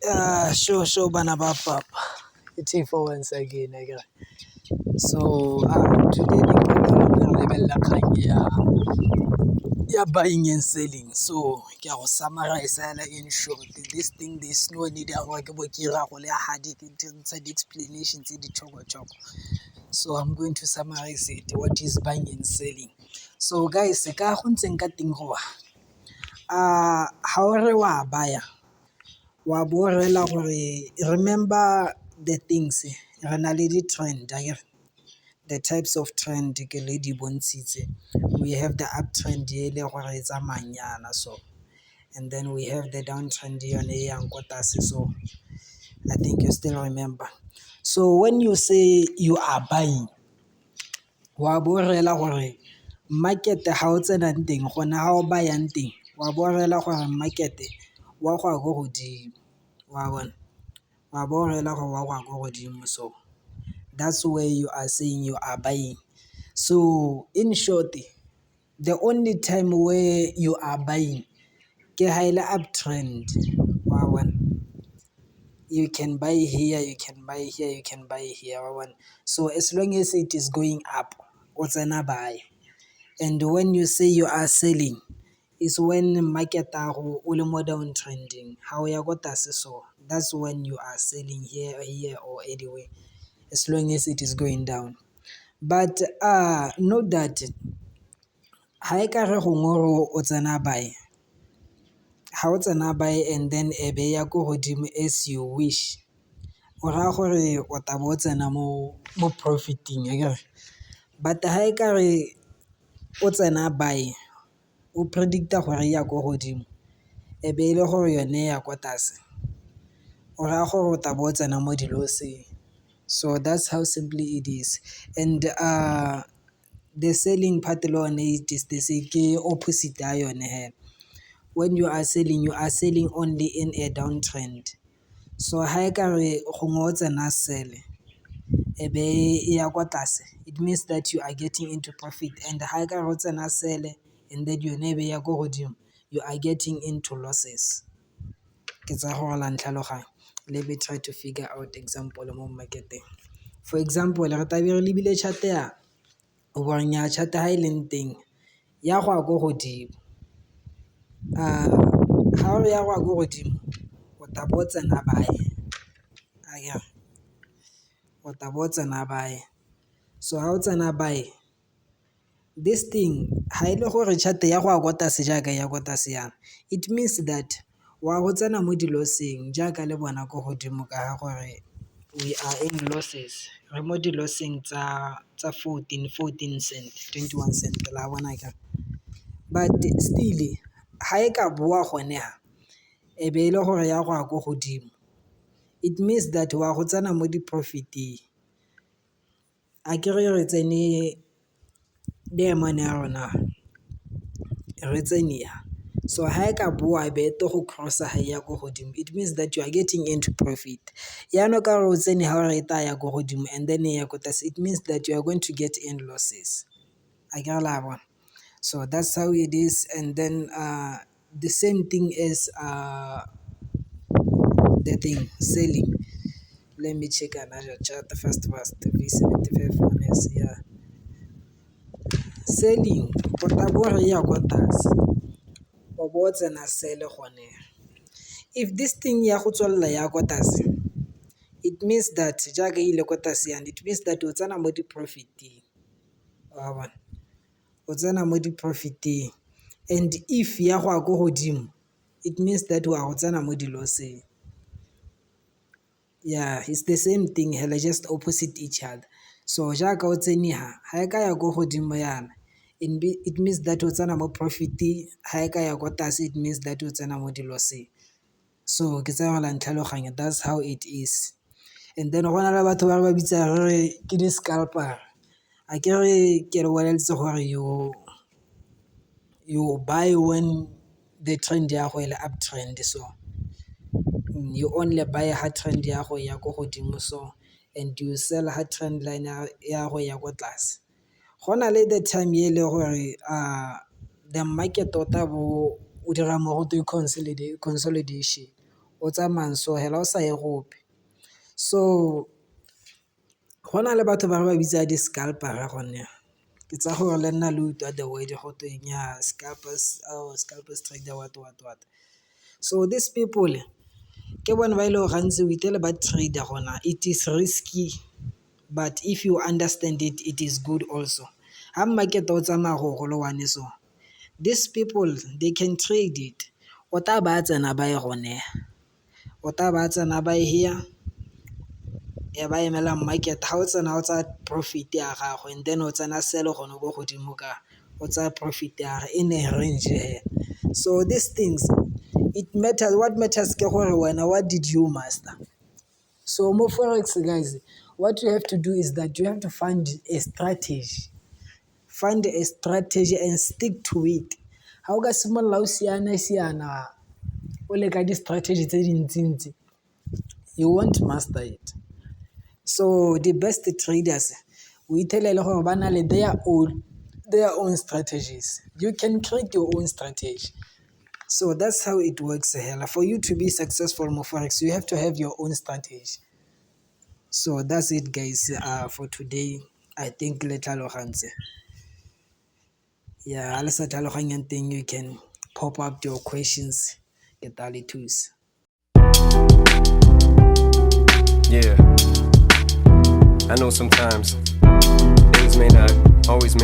Sure, sure, bana ba papa. Ke for once again, akere. So today ne ke batla re lebelela kgang ya buying and selling. So ke a go summarize-a fela in short, this thing there's no need ya gore ke bo ke 'ira go le hard ke ntsha di-explanation tse di . So I'm going to summarize it, what is buying and selling. So guys, ka go ntseng ka teng go , ga o re o a buy-a wa bo o reela gore remember the things re na le di-trend akere, the types of trend ke le di bontshitse. We have the up trend e le gore e tsamayang yana so, and then we have the down trend yone e yang ko tlase so, I think you still remember. So when you say you are buying, wa bo o reela gore market ga o tsenang teng gone ga o bayang teng wa bo o reela gore market-e wa go ya ko godimo wa bona, wa bo o reela gore wa go ya ko godimo so that's where you are saying you are buying. So in short, the only time where you are buying ke ha e le up trend wa bona. You can buy here, you can buy here, you can buy here wa bona. So as long as it is going up, o tsena buy. And when you say you are selling, is when market o le mo down trending, ha o ya ko tlase so that's when you are selling here, here or anywhere, as long as it is going down. But note that ha e ka re gongwe o tsena buy, ha o tsena buy and then e be ya ko godimo as you wish, o raya gore o tla bo o tsena mo profit-ing akere. But ha e ka re o tsena buy o predict-a gore ya ko godimo e be e le gore yone ya kwa tlase, o raya gore o tla bo o tsena mo di-loss-eng. So that's how simply it is. And the selling part le yone it is the same, ke opposite ya yone hela. When you are selling, you are selling only in a down trend. So ha e ka re gongwe o tsena sell-e e be e ya kwa tlase, it means that you are getting into profit. And ha e ka re o tsena sell-e and then yone e be ya ko godimo, you are getting into losses. Ke tsaya gore la ntlhaloganya. Let me try to figure out example mo market-eng. For example, re tlabe re lebile chart-e yana, o bo re nnyaa chart-e ha e leng teng ya go ya ko godimo. Ga o ya go ya ko godimo o tla bo o tsena buy akere, o tla bo o tsena buy. So ga o tsena buy, this thing ga e le gore chart-e ya go ya kwa tlase jaaka ya kwa tlase yana, it means that wa go tsena mo di-loss-eng jaaka le bona ko godimo ka ga gore we are in losses, re mo di-loss-eng tsa 14, fourteen cent, 21 cent la bona akere. But still-e ga e ka boa gone ha, e be e le gore ya go ya ko godimo, it means that wa go tsena mo di-profit-eng. Akere re tsene ya rona re tsene ha, so ha e ka boa be e to go cross-a ha e ya ko godimo, it means that you are getting into profit. Yanong ka gore o tsene ha o re e tla ya ko godimo and then e ya ko tlase, it means that you are going to get in losses. Akere la bona? So that's how it is. And then the same thing is the thing selling. Let me check another chart fast fast. V75 1S, yeah. Selling, o tla bo re ya ko tlase, o bo o tsena sell-e gone. If this thing ya go tswelela ya kwa tlase, it means that jaaka ile kwa tlase yana, it means that o tsena mo di-profit-eng wa bona, o tsena mo di-profit-eng. And if ya go ya ko godimo, it means that wa go tsena mo di-loss-eng. Yeah, it's the same thing hela, just opposite each other. So jaaka o tsene ha, ha e ka ya ko godimo yana, it means that o tsena mo profit-eng, ha e ka ya kwa tlase it means that o tsena mo di-loss-eng. So ke tsaya gore la ntlhaloganya, that's how it is. And then go na le batho ba re ba bitsang re re ke di-scalper. Akere ke re boleletse gore you buy when the trend ya go e le up trend so. You only buy ha trend ya go ya ko godimo so, and you sell ha trend line ya go ya ko tlase. Go na le the time e le gore the market o tla bo o dira mo go twe consolidation. O tsamayang so hela o sa ye gope. So go na le batho ba re ba bitsa di-scalper-a gonne ke tsaya gore le nna le utlwa the word gotwe nnyaa scalpers, scalpers trader, what what what. So these people ke bone ba e leng gantsi o ithele ba trader gona, it is risky but if you understand it, it is good also. Ga market o tsamaya go le one so, these people they can trade it. O tla ba tsena buy gone, o tla ba tsena buy here, e ba emela market ga o tsena o tsaya profit ya gagwe and then o tsena sell gone ko godimo ka o tsaya profit ya gage in a range hela. So these things it matters, what matters ke gore wena what did you master. So mo forex guys, what you have to do is that you have to find a strategy. Find a strategy and stick to it. Ga o ka simolola o siana-siana o leka di-strategy tse dintsi-ntsi, you won't master it. So the best traders o ithele gore ba na le their own strategies. You can create your own strategy. So that's how it works hela. For you to be successful mo forex, you have to have your own strategy. So that's it guys, for today. I think le tlhalogantse. Yeah, ha le sa tlhaloganyang teng you can pop up your questions, ke tla le thusa. Yeah. I know sometimes things may not always make